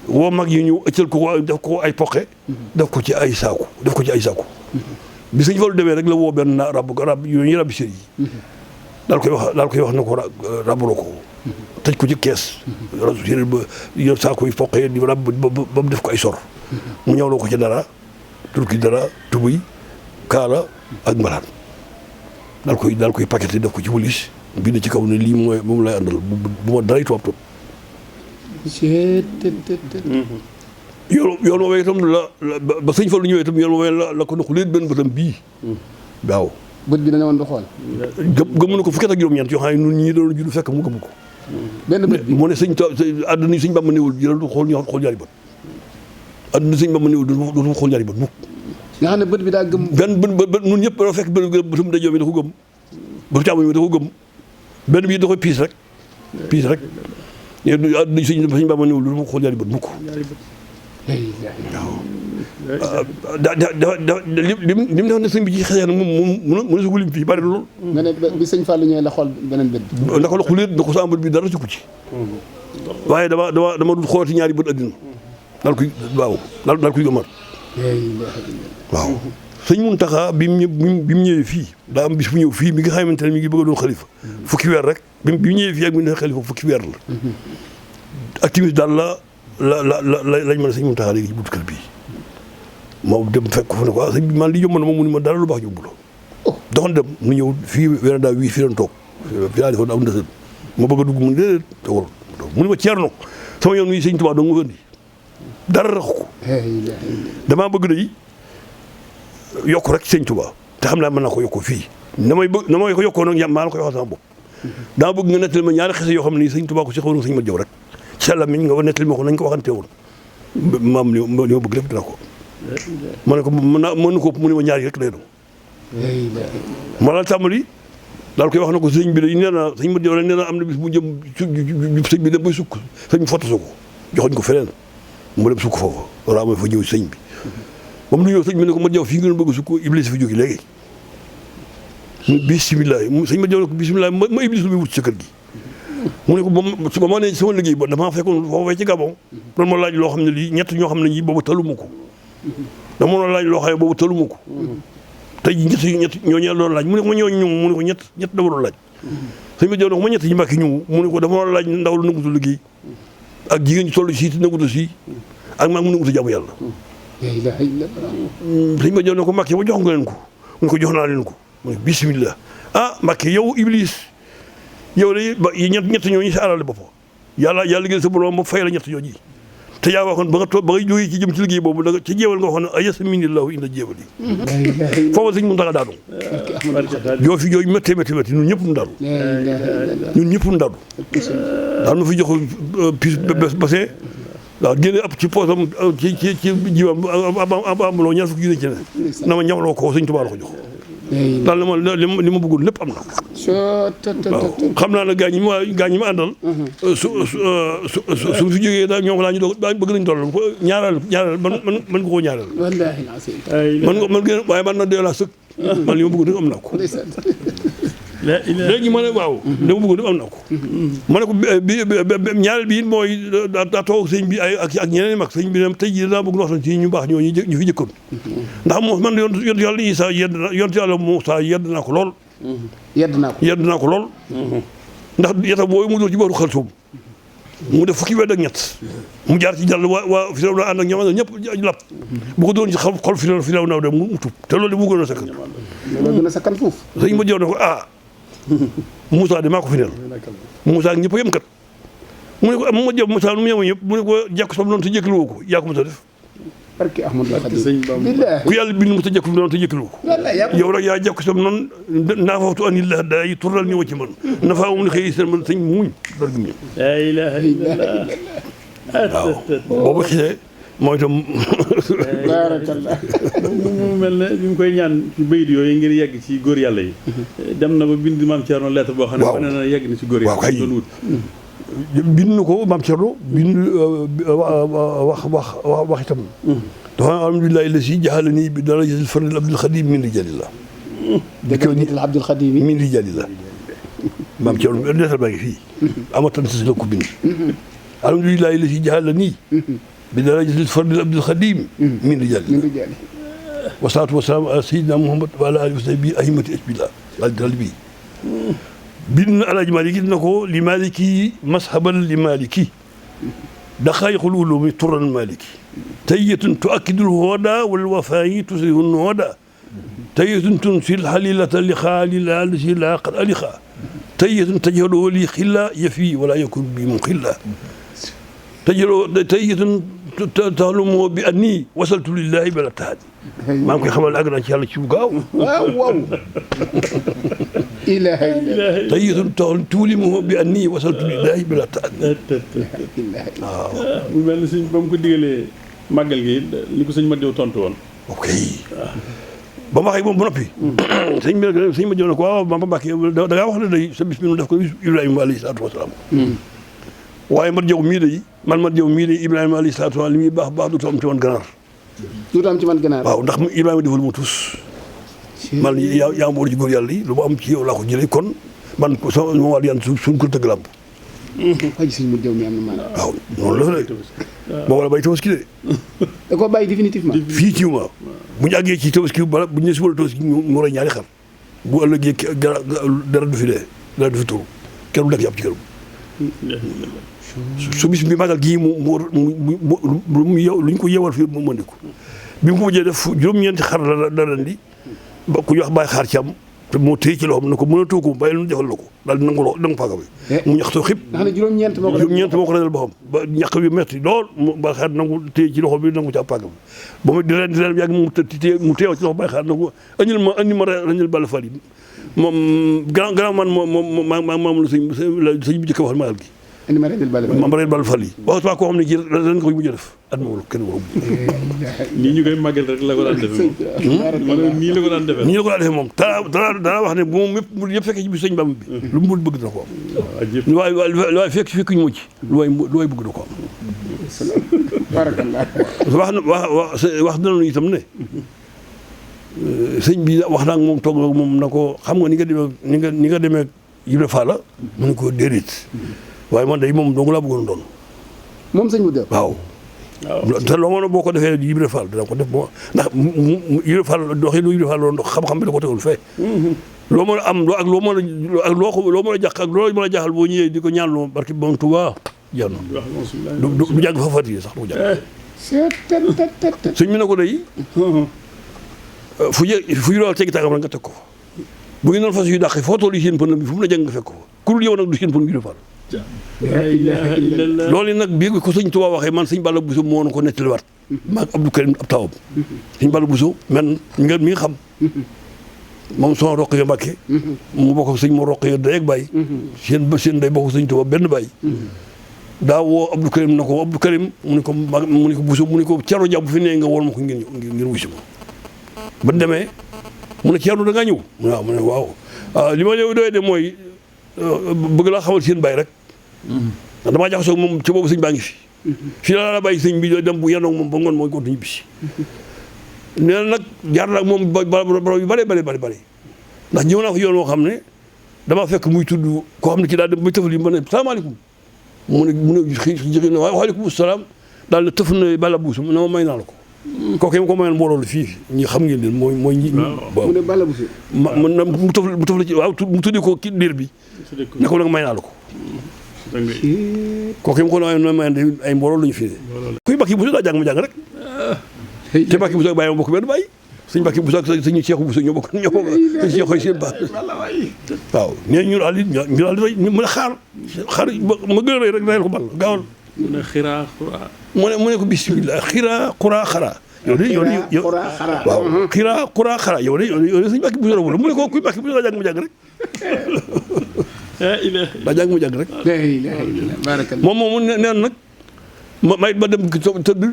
woo mag yi ñu ëccal ko def ko ay poqe def ko ci ay saaku bi sëñ Fallu demee rek la woo benn rab yooyu ñu rabbi sër yi daal koy wax na ko rabaloo ko tëj ko ci kees séeréer ba yor saaku yi poqe di rab ba mu def ko ay sor mu ñëwloo ko ci dara turki dara tubuy kaala ak mbalaan daal koy paqueté def ko ci walis bind ci kaw ne lii moom lay àndal bu ma daray tubaab topp yoon woowee itam ba sëñ Fallu ñëwee itam yoon woowee la ko naqu leen benn bëtam bii waaw bët bi dana woon du xool gëmu na ko fukki at ak juróom-ñeent yoo xam ne ñun ñii doon judd fekk mu gëmu ko benn bët bi moo ne àdduna sëñ Bamba néewul jëlal du xool ñaari bët àdduna sëñ Bamba néewul dootu xool ñaari bët mukk nga xam ne bët bi daa gëm benn bët ñun ñëpp doo fekk bëtum dajoo mi da ko gëm bëtu càmmoñ mi da ko gëm benn bii da koy piis rek àdduna sëñ Bamba néewul dootu xool ñaari bët mukk li mu def ne sëñ bi ci xasee nag moom mu ne su ko lim fii bari na lool. nga ne bi sëñ Fallou ñëwee la xool beneen bët bi. ndax la xuleet na ko sa bët bi dara ci ku ci. waaye dama dul xoolati ñaari bët addina. daal koy gëmaat. waaw sëñ Muntaxa bi mu ñëwee fii daa am bis bu ñëw fii mi nga xamante ne mi ngi bëgg a doon xalifa. fukki weer rek bi mu ñëwee fii ak mi ne xalifa fukki weer la. activité daal lañ mën a sëñ Muntaxa léegi ci buntu kër bii moo dem fekk ko fa ne ko sëñ bi man li yomb na ma mu ni ma dara lu baax yóbbu la doxoon dem nu ñëw fii weer daa wii fii doon toog fii laa defoon am ndësën ma bëgg a dugg mu ne déedéet toogal mu ni ma Ceerno sama yoon wi sëñ Tuubaa dong ma indi dara raxu ko damaa bëgg day yokk rek sëñ Tuubaa te xam naa mën naa ko yokk fii na may ko yokkoo nag maa la ko yokkal sama bopp dama bëgg nga nettali ma ñaari xese yoo xam ne sëñ Tuubaa ko si xawoon sëñ ma jëw rek ci Yàlla mi nga nettali ma ko nañ ko waxante woon maam li ma bëgg lépp dina ko ma ne ko mën ko mu ne ma ñaari rek lay doon ma daal tàmbali daal koy wax na ko sëñ bi de nee na sëñ ma jëw nee na am na bis bu jëm sëñ bi dem bay sukk sëñ bi fottasu ko joxoñ ko feneen mu dem sukk foofu wala ma fa ñëw sëñ bi ba mu ñëw sëñ bi ne ko ma jëw fii nga bëgg sukk Iblis fi jóge léegi bisimilah sëñ ma jëw ne ko bisimilah ma Iblis lu muy wut ci kër gi mu ne ko ba ma ne sama liggéey ba damaa fekkoon foofee ci Gabon doon ma laaj loo xam ne lii ñett ñoo xam ne ñi boobu taluma ko dama doon laaj loo xam ne boobu taluma ko tey ñett ñooñu la doon laaj mu ne ko ma ñooñu ñëw mu ne ko ñett dama doon laaj sëñ bi jow ne ko ma ñett ñi mbàkki ñëw mu ne ko dama doon laaj ndaw lu nangutu liggéey ak jigéen ñi toll si te nangutu si ak maa mu nangutu jaamu yàlla sëñ bi jow ne ko mbàkki ba jox nga leen ko mu ne ko jox naa leen ko mu ne bismillah ah mbàkki yow Iblis yow de ñett ñooñu si alal boppam yàlla liggéey sa borom ba fay la ñett ñooñu te yaa waxoon ba nga jógee ci jëm ci liggéey boobu da nga ci jéewal nga waxoon ne ayasaminillahu inda jéewal yi foofu sëñ mu tax a daanu joo fi jooju métti ñun ñëpp nu daanu ñun ñëpp nu daanu daan na fi jox pis bassin waaw génne ab ci poosam ci jiwam amuloo ñaar fukki junne ci ne na ma ñawloo ko sëñ Tuubaa la ko jox daal li ma bëggoon lépp am na waaw xam naa ne gaañ ñi ma àndal su fi jógee daal ñoom laa ñu doog bëgg nañ toll ñaareel man ko koo ñaareel man gën waaye man na dee laa sëkk man li ma bëggoon am naa ko léegi ma ne waaw li ma bëggoon am naa ko ma ne ko ñaareel bi it mooy daa toog sëñ bi ak ñeneen mag sëñ bi ne tey jii daa bëgg waxtaan ci ñu baax ñooñu ñu fi jëkkoon ndax moom man yonent yàlla Isaa yonent yàlla Muusaa yedd naa ko lool yedd naa ko lool ndax yatam boobu mu doon ci booru Xalsum mu def fukki wedd ak ñett mu jaar ci jàll waa Firaw na ànd ak ñoom ñëpp lapp bu ko doon ci xol Firaw naaw de mu tub te loolu de mu gën a sakkan loolu gën a sakkan foofu sëñ ma jow ne ko Moussa de maa ko fi neel Moussa ak ñëpp a yem kat mu ne ko ma jëm Moussa nu mu yem ñëpp mu ne ko jekk sam noonu te jékkalu woo ko yaa ko mos a def barke Ahmadou Khadim ku yàlla bind mu ta jékkalu noonu te jékkalu woo ko yow rek yaa jekk sam noonu naa fawtu anillah daa yi tural ni wa ci man na faa mu ne xëy seen man sëñ muñ dor gi mu ñëw la ilaha illallah waaw boobu xisee mooy itam barakallah mu mel ne bi mu koy ñaan ci bayit yooyu ngir yegg ci góor yàlla yi dem na ba bind maam Thierno lettre boo xam ne wane na yegg na ci góor yàlla doon wut bind na ko maam Thierno bind wax itam dafa alhamdulillahi lasi jaxalani bi darajatil fardil Abdul Xadim min rijalillah dëgg Abdul Xadim min rijalillah maam Thierno lettre baa ngi fii amatan si la ko bind alhamdulillahi lasi jaxalani bi darajatil fardil Abdul Xadim min rijalillah wasalaatu wasalaam ala sayyidina Muhammad wa ala alihi wa sahbihi ahimmati asbillah dal bi bind na Alaaji Maalik gis na ko li maliki mashaban li maliki daqaayiqul ulumi turan maliki tayyatun tuakkidul huda wal wafaayi tusrihun huda tayyatun tunsil halilata li xaalila lasi laa qad aliqa tayyatun tajhadu li xilla yafi wala yakun bi mun xilla tayyatun taxlumu bi anni wasaltu lillahi bala tahadi maa ngi koy xamal àgg naa ci yàlla ci bu gaaw waaw ilaha illallah tayyatun tuulimu bi anni wasaltu lillahi bala tahadi waaw mu mel ni sëñ ba mu ko digalee màggal gi li ko sëñ ma diw tontu woon ok ba ma waxee moom ba noppi sëñ ma diw ne ko waaw Bamba Mbàkke da ngaa wax ne day sa bis bi nu def ko Ibrahima alayhi salaatu wasalaam waaye mat jaw mii day mat jaw mii day Ibrahima alayhi salaatu wasalaam li muy baax baax du am ci man ganaar du am ci man ganaar waaw ndax Ibrahima defal mu tus man yaa mboolu ci góor yàlla yi lu ma am ci yow laa ko jëlee kon man sama moom wàllu yan suñ ko tëgg làmp xaj suñ mu jëw mi am na maanaam waaw noonu la fa moo war a bay tabaski de da koo bàyyi définitivement fii ci ma bu ñu àggee ci tabaski bala bu ñu ne suba tabaski mu rey ñaari xar bu ëllëgee dara du fi dee dara du fi turu kenn du lekk yàpp ci këram su bis bi magal gii mu yow lu ñu ko yewal fii mu mën ko bi mu ko mujjee def juróom-ñeenti xar la ren di ba ku ñu wax bàyyi xaar ci am te moo téye ci loxoom ne ko mënatoo ko bàyyi lu defal la ko daal di nangu paaka bi mu ñax soo xib nga xam ne juróom-ñeent moo ko rendal boppam ba ñàq bi metti lool bàyyi xaar nangu téye ci loxo bi nangu ci ab paaka bi ba mu di ren yàgg mu teew ci loxo bàyyi xaar na ko andi ma rañal bàll fal yi moom grand man moom la sëñ bi jëkk waxal magal gi indi ma rendil bal ma rendil bal fal yi wax pas koo xam ne ci ren nga koy mujj def at ma wala kenn waru nii ñu koy màggal rek la ko daan defee moom nii la ko daan defee nii la ko daan defee moom dana wax ne bu moom yëpp fekkee ci bi sëñ Bamba bi lu mu bëgg dina ko am waaye fekkuñu mu ci lu waay bëgg dina ko am barakallah wax nañu itam ne sëñ bi wax naa moom toog moom na ko xam nga ni nga demee Ibra Fall la mu ne ko déedéet waaye man day moom dong laa bëggoon doon moom sëñ mu def waaw te loo mën a boo ko defee Ibra Fall dana ko def moo ndax Ibra Fall doxee lu Ibra Fall loolu xam-xam bi da ko tegul fee loo mën a am ak loo mën a jàq ak loo mën a jaaxal boo ñëwee di ko ñaan loo barki bon Tuubaa jeex na du jàgg fa fatiye sax du jàgg sëñ mi ne ko day fu ñu lool tegi tàngam rek nga teg ko fa bu ngeen doon fas yu dàqee foo toll yi seen pënd bi fu mu la jàng nga fekk ko fa ku dul yow nag du seen pënd Ibra Fall la ilaha illallah. loolu nag bii ko sëñ Tuubaa waxee man sëñ Balla Bousso moo ko nettaliwaat maag Abdou Karim ab tawam sëñ Balla Bousso men nga mi nga xam moom sama roq ya Mbàkke mu bokk sëñ moo roq ya day ak bàyyi seen day bokk sëñ Tuubaa benn bàyyi daa woo Abdou Karim na ko Abdou Karim mu ne ko Bousso mu ne ko Ceerno Jaw bu fi nee nga wool ma ko ngir wusi ma ba demee mu ne Ceerno da ngaa ñëw mu ne waaw mu ne waaw li ma ñëw doy de mooy bëgg laa xamal seen bàyyi rek ndax damaa jaxasoo moom ci boobu sëñ baa ngi fi fii la bàyyi sëñ bi dem bu yendoo moom ba ngoon mooy continué bi si nee na nag jaar na ak moom barab yu bëree bëri ndax ñëw naa fa yoon woo xam ne damaa fekk muy tudd koo xam ne ci daal dem ba tëfal yi ma ne salaamaaleykum mu ne xëy na waaleykum salaam daal ne tëf na Balla Bousso ne ma may naa la ko kooku yi ko mayoon mbooloo la fii ñi xam ngeen leen mooy ñi mu ne Balla Bousso mu tëf la ci waaw mu tuddee ko ki diir bi ne ko nag may naa la ko kooku yi ko mayoon ay mbooloo la ñu fii kuy Mbàkke Bousso daa jàng ma jàng rek te Mbàkke Bousso bàyyi ma bokk benn bàyyi sëñ Mbàkke Bousso ak sëñ Cheikh Bousso ñoo bokk sëñ Cheikh xoy seen baax waaw nee ñu daal di mën a xaar ma gën a rëy rek rayal ko bal gaawal mu ne xiraa xuraa mu ne ko bismillah xiraa xuraa xaraa yow de waaw xiraa xuraa xaraa yow de sëñ Mbàkke Bousso la mu ne ko kuy Mbàkke Bousso daa jàng ma jàng rek daa jàng ma jàng rek moom neen nag ma dem tëdd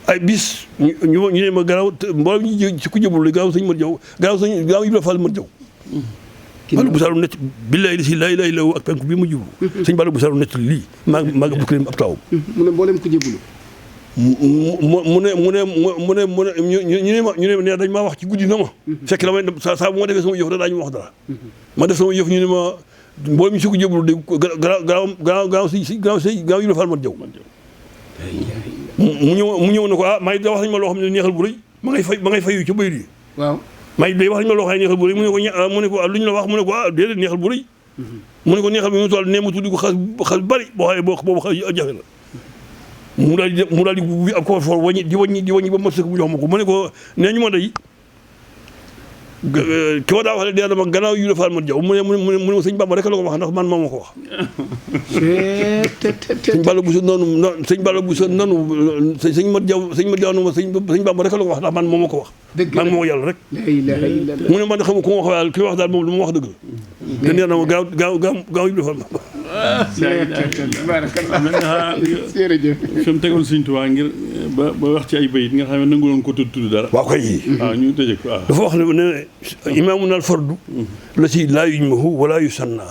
ay bis ñu ne ma garaw mboolem ñu ci ku jëbul gaaw sëñ Mat Jaw gaaw Ibra Fall Mat Jaw Balla Bousso nekk billahi si laa ilaaha illallaah ak penku bi ma jublu sëñ Balla Bousso nekk lii maa Abdou Karim ab tawam mu ne mboolem ku jëbulu ñu ne dañ maa wax ci guddi na ma fekk damay saa bu ma defee sama yëf rek daañu ma wax dara ma def sama yëf ñu ne ma mboolem ñu si ko jëbulu de gaaw Ibra Fall Mat Jaw mu ñëw ne ko maa ngi wax nañ ma loo xam ne neexal bu rëy ma ngay fayu ca bayit yi waaw maa ngi day wax nañ ma loo xam ne neexal bu rëy mu ne ko lu ñu la wax mu ne ko déedéet neexal bu rëy mu ne ko neexal bi mu toll ne mu tuddi ko xas bari boo xaye boobu xas jafe la mu daal di ab ko for di wàññi ba mat sëkk mu jox ma ko mu ne ko nee ñu ma day ki ma daa wax ne dee dama gannaaw yu Fall Mat Jaw mu ne ma sëñ Bamba rek la ko wax ndax man moo ma ko wax sëñ Balla Bousso noonu sëñ Mat Jaw nu ma sëñ Bamba rek la ko wax ndax man moo ma ko wax man moo yàlla rek mu ne man xam ku ma wax daal ki wax daal moom lu ma wax dëgg la te nee na ma gaaw yu Fall jërëjëf fi mu tegoon Sëñ Tuubaa ngir ba wax ci ay bayit nga xam ne nanguloon ko tudd dara waaw kay waaw ñu tëjee ko waaw dafa wax ne imaamun al fardu la si laa yujmahu wala yusanna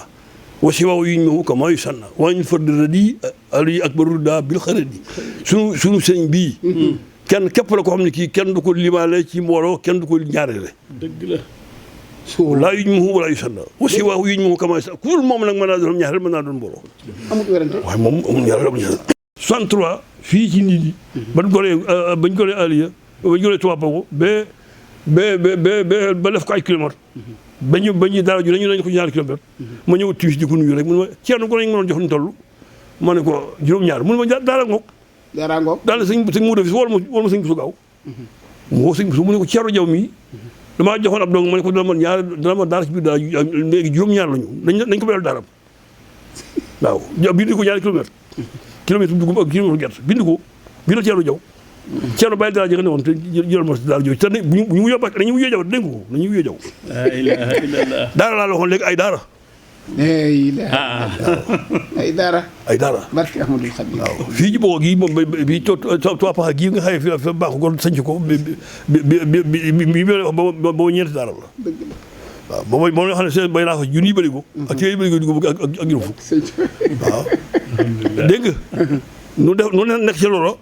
wa siwaahu yujmahu kama yusanna waa ñu fardu radi ali akbaru daa bil xaradi sunu sëñ bii kenn képp la ko xam ne kii kenn du ko limaale ci mbooloo kenn du ko ñaareele dëgg la laa yujmahu wala yusanna wa siwaahu yujmahu kama yusanna ku dul moom nag mën naa doon ñaareel mën naa doon mbooloo amul werante waaye moom amul ñaareel amul ñaareel 63 fii ci nit yi bañ golee aliya bañ golee Tuubaa Pago ba def ko ay kilomètres ba ñu daara ju nañu ko ñaari kilomètres ma ñëw tuuti di ko nuyu rek mu ne ma Ceerno ko nañ ma doon jox ñu toll ma ne ko juróom-ñaar mu ne ma daara ngoog daal sëñ mu def wol ma sëñ Bousso gaaw mu woo sëñ Bousso mu ne ko Ceerno Jaw mii damaa joxoon ab dong ma ne ko dana ma daara ci biir daara léegi juróom-ñaar la ñu nañ ko béyal daaram waaw bind ko ñaari kilomètre dugub ak kilomètre gerte bind ko bindal Ceerno Jaw Ceerno bàyyi daara ji nga ne woon te jëlal ma daara jooju te bu ñu wuyoo Mbàkke dañuy wuyoo Jaw dégg ko dañuy wuyoo Jaw la ilaha illallah daara laa la waxoon léegi ay daara ay daara barke Ahmadul Xadim waaw fii ci Bogo gii moom bi Tuubaa Paxa gii nga xëye fi baax ko sanc ko bi boobu ñeenti daara la waaw boobu moom la xam ne seen bay naa fa junni bëri ko ak téeméeri bëri ko di ko ak juróom fukk waaw dégg nga nu nekk ci loolu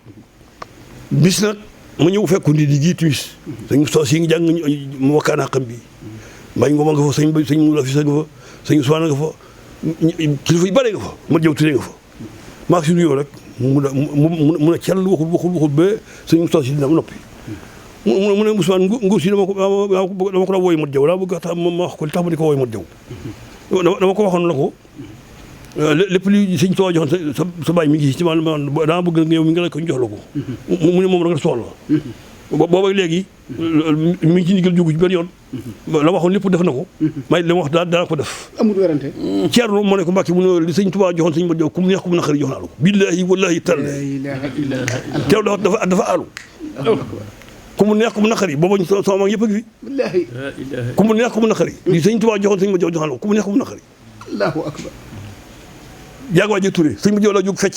bis nag ma ñëw fekku ndi di gii tuis sëñ sos yi ngi jàng mu wakkaanaa xam bi mbay ngoma nga fa sëñ mu la fi sa nga fa sëñ Ousmane nga fa kilifa yu bare nga fa ma jëw turé nga fa maa ngi si nuyoo rek mu ne cell waxul ba sëñ sos yi dina noppi mu ne Ousmane nguur si dama ko daa wooyu mat jaw daa bëgg tax ma wax ko li tax ma di ko wooyu mat jaw dama ko waxoon la ko lépp li sëñ Tuubaa joxoon sa bàyyi mi ngi ci man dama bëgg nga yow mi nga la ko ñu jox la ko mu ne moom rek la soxla booba léegi mi ngi ci ndigal jógu ci benn yoon la waxoon lépp def na ko may li ma wax daal ko def amul werante Ceerno moo ne ko Mbàkke mu ne li sëñ Tuubaa joxoon sëñ ma jow ku mu neex ku mu naqari jox naa la ko billaahi wallaahi taala teew dafa aalu ku mu neex ku mu naqari booba sama mag yëpp a ngi fi wallaahi ku mu neex ku mu naqari li sëñ Tuubaa joxoon sëñ ma jow jox naa la ko ku mu neex ku mu naqari allahu akbar jaag waa jë Touré sëñ ma jow la jóg fecc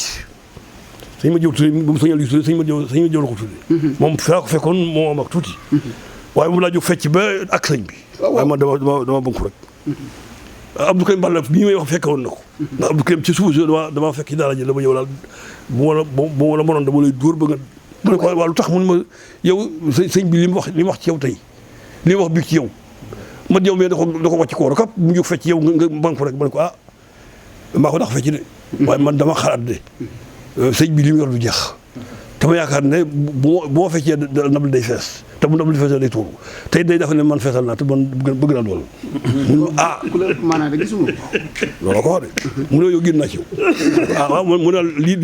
sëñ ma jow Touré bu sëñ Aliou Touré sëñ ma jow la ko tuddee moom faa ko fekkoon moo am ak tuuti waaye moom laa jóg fecc ba ak sëñ bi waaye man dama bënk rek Abdou Karim Balla bi may wax fekke woon na ko ndax Abdou Karim ci suuf si dama fekk daara ji dama ñëw daal bu ma la mënoon dama lay dóor ba nga mu ne ko waaw lu tax mun ma yow sëñ bi li mu wax ci yow tey li mu wax bi ci yow ma yow mais da ko wàcc ko war a kap mu jóg fecc yow nga banque rek ma ne ko maa ko dax fecc de waaye man dama xalaat de sëñ bi li mu yor du jeex te ma yaakaar ne bu ma feccee ndab li day fees te bu ndab li feesee day tuuru tey day dafa ne man feesal naa te man bëgg naa loolu ku la maanaam da gisuma loolu ko wax de mu ne yow génn naa ci yow waaw mu daal lii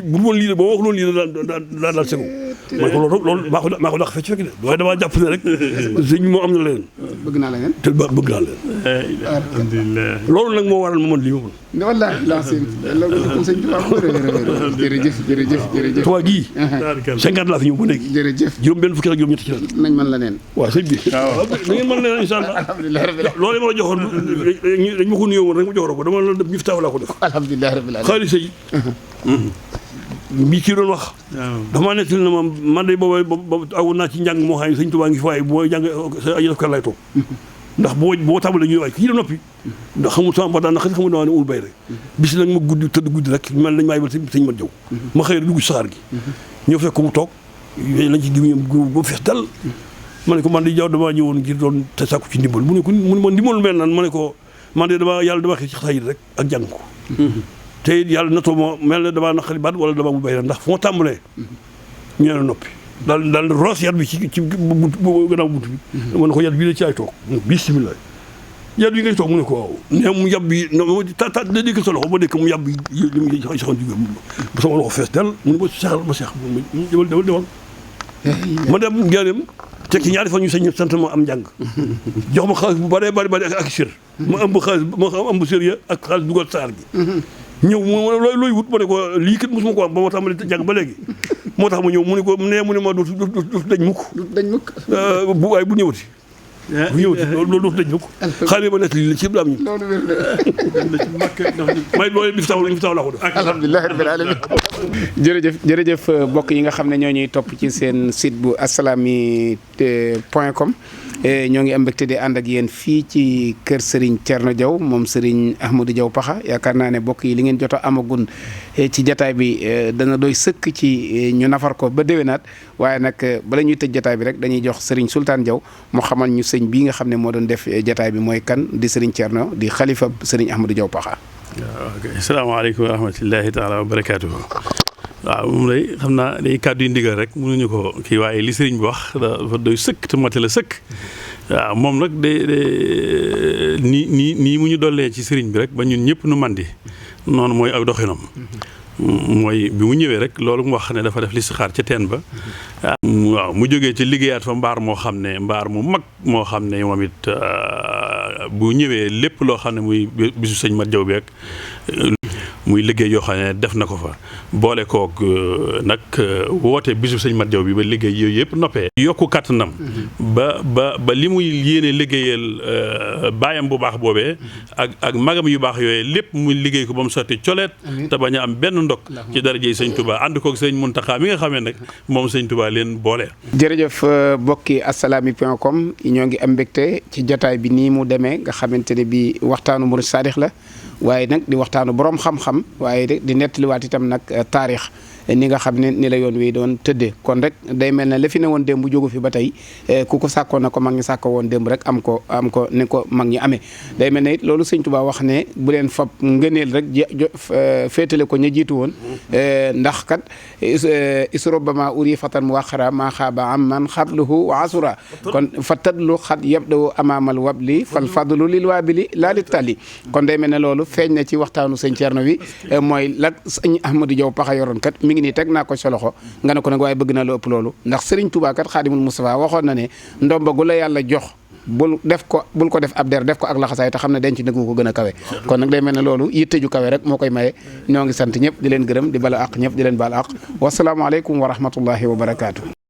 bu woon lii de boo wax loolu lii daal segu man ko loolu maa ko dax fecc fekk de waaye damaa jàpp ne rek sëñ moo am na leneen bëgg naa leneen te bëgg naa leen alhamdulilah loolu nag moo waral ma mën lii ma mën wallaahi la sëñ Tuubaa jërëjëf Tuubaa gii 50 laa fi ñëw ba léegi jërëjëf juróom benn fukki ak juróom ñetti ci la nañ mën la neen waaw sëñ bi da ngeen mën leen incha allah alhamdulilah rabbil loolu ma la joxoon dañ ma ko nuyoo woon rek ma joxoon ko dama la def ñu fi taaw laa ko def alhamdulilah rabbil alamin xaalis yi bi kii doon wax damaa nettali na ma man de booba aw naa ci njàng moo xam ne sëñ Tuubaa ngi fi waaye bu ma jàng sa aji def kar lay toog ndax boo tàmbalee ñuy waay kii da noppi ndax xamul sama ba daan na xamul dama ne ul bay rek bis nag ma tëdd guddi rek man lañ maa yibal sëñ mat jow ma xëy dugg ci saxaar gi ñëw fekk mu toog lañ ci gimiñam ba fees dal ma ne ko man di jaw damaa ñëwoon ngir doon te sàkku ci ndimbal mu ne ma ndimbal mel nan ma ne ko man de yàlla dama xëy ci xasayid rek ak jàng ko te yàlla natoo ma mel ne damaa naqari baat wala damaa mu bay rek ndax fu ma tàmbalee ñu ne noppi daal roos yat bi ci gannaaw bunt bi ma ne ko yat bii la ci ay toog bismillah yat bi ngay toog mu ne ko waaw ne mu yab bi ta da dégg sa loxo ba dégg mu yab bi li mu saxoon ci ba sama loxo fees del mu ne ma seexal ma seex demal ma dem njaareem tekki ñaari fan ñu sañ sant ma am njàng jox ma xaalis bu bëree bëri ak sër ma ëmb xaalis ma ëmb sër ya ak xaalis dugal saar gi ñëw mu looy wut ma ne ko lii kat mosuma ko am ba ma tàmbali jàng ba léegi moo tax ma ñëw mu ne ma dootu dañ mukk bu waaye bu ñëwati bu ñëwati loolu dootu dañ mukk xaalis ba nekk lii la ci am ñu loolu wér na may loolu bi fi taw laa ko def alhamdulilah rabbil alamin jërëjëf mbokk yi nga xam ne ñoo ñuy topp ci seen site bu assalaamy.com ñoo ngi am mbégte di ànd ak yéen fii ci kër Serigne Thierno Diaw moom Serigne Ahmadou Diaw Pakha yaakaar naa ne mbokk yi li ngeen jot a amagun ci jataay bi dana doy sëkk ci ñu nafar ko ba déwénaat waaye nag bala ñuy tëj jataay bi rek dañuy jox Serigne Sultan Diaw mu xamal ñu sëñ bii nga xam ne moo doon def jataay bi mooy kan di Serigne Thierno di xalifa Serigne Ahmadou Diaw Pakha. waaw ok asalaamaaleykum wa rahmatullahi taala wa barakaatuhu. waaw moom lay xam naa day kàddu yu ndigal rek mënuñu ko kii waaye li sëriñ bi wax dafa doy sëkk te mate la sëkk waaw moom nag de nii mu ñu dollee ci sëriñ bi rek ba ñun ñëpp nu mandi noonu mooy ak doxinam mooy bi mu ñëwee rek loolu mu wax ne dafa def listixaar ca teen ba waaw mu jógee ci liggéeyaat fa mbaar moo xam ne mbaar mu mag moo xam ne moom it bu ñëwee lépp loo xam ne muy bisu sëñ Mat Jaw beek muy liggéey yoo xam ne def na ko fa boole koog nag woote bisu sëñ Mat Jaw bi ba liggéey yooyu yëpp noppee yokku kàttanam ba li muy yéene liggéeyal baayam bu baax boobee ak magam yu baax yooyee lépp muy liggéey ko ba mu sotti coleet te bañ a am benn ndok ci darajey sëñ Touba ànd koog sëñ Muntaxa mi nga xamee nag moom sëñ Touba leen boole. jërëjëf bokki assalaamy.com ñoo ngi am mbégte ci jotaay bi nii mu demee nga xamante ne bi waxtaanu murid saadix la waaye nag di waxtaanu borom xam-xam waaye di nettaliwaat itam nag taarix ni nga xam ne ni la yoon wi doon tëddee kon rek day mel ne la fi ne woon démb jógu fi ba tey ku ko sàkkoon na ko mag ñi sàkko woon démb rek am ko ni ko mag ñi amee day mel ne it loolu sëñ Tuubaa wax ne bu leen fab ngëneel rek féetale ko ña jiitu woon ndax kat isrobama uri fatan mu waxara maa xaaba am man xatluhu wa asura kon fa tadlu xat yabdawu amaamal wabli fal fadlu lil waabili laa li tali kon day mel ne loolu feeñ na ci waxtaanu sëñ Thierno wi mooy la sëñ Ahmadou Diaw Pakha yoroon kat mi mi ngi nii teg naa ko sa loxo nga ne ko nag waaye bëgg naa lu ëpp loolu ndax Serigne Touba kat Xaadimul Mustafa waxoon na ne ndomba gu la yàlla jox bul ko def ab der def ko ak laxasaay te xam ne denc nag ko gën a kawe kon nag day mel ne loolu yitte ju kawe rek moo koy maye ñoo ngi sant ñëpp di leen gërëm di bala àq ñëpp di leen baal àq wasalaamaaleykum wa rahmatullahi wa barakaatu.